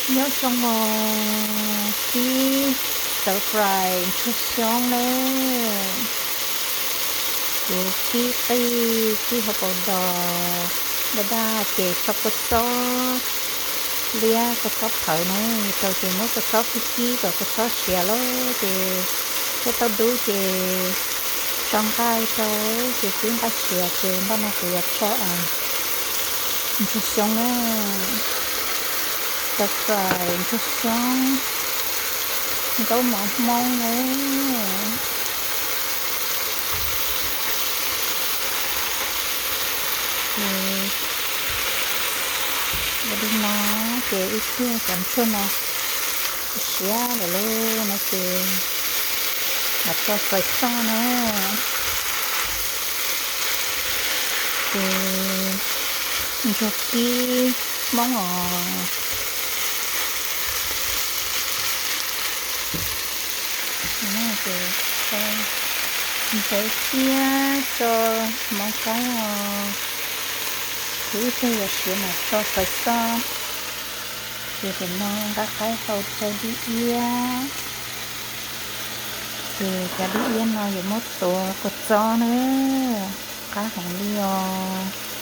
Nyob zoo os, pib stir fry ntsuag xyoob nawb. Kuv pib qij, pib hauv paus dos daj daj ces tso kua txob liab kua txob phawv na rau ces muab kua txob kib kib kom kua txob siav lawm ces thiab tau dub ces tso nqaij rau ces twb nqaij siav ces npaj no kuv yuav tso ntsuag xyoob na, stir fry ntsuag xyoob, nkaub mov Hmoob na. Ces ua li no ces ib pliag cov ntsuag no siav lawm lauj no ces mam tso fawm xoj na. Ces ntsuag kib Hmoob os. Ces ntxeev thiab tso mov qaib os. Ces ib pliag yuav siav mam tso fawm xoj. Ces tam no nqa qaib hau rau dib iab. Ces cov dib iab no yuav muab tuav kua txob na, qab heev li os.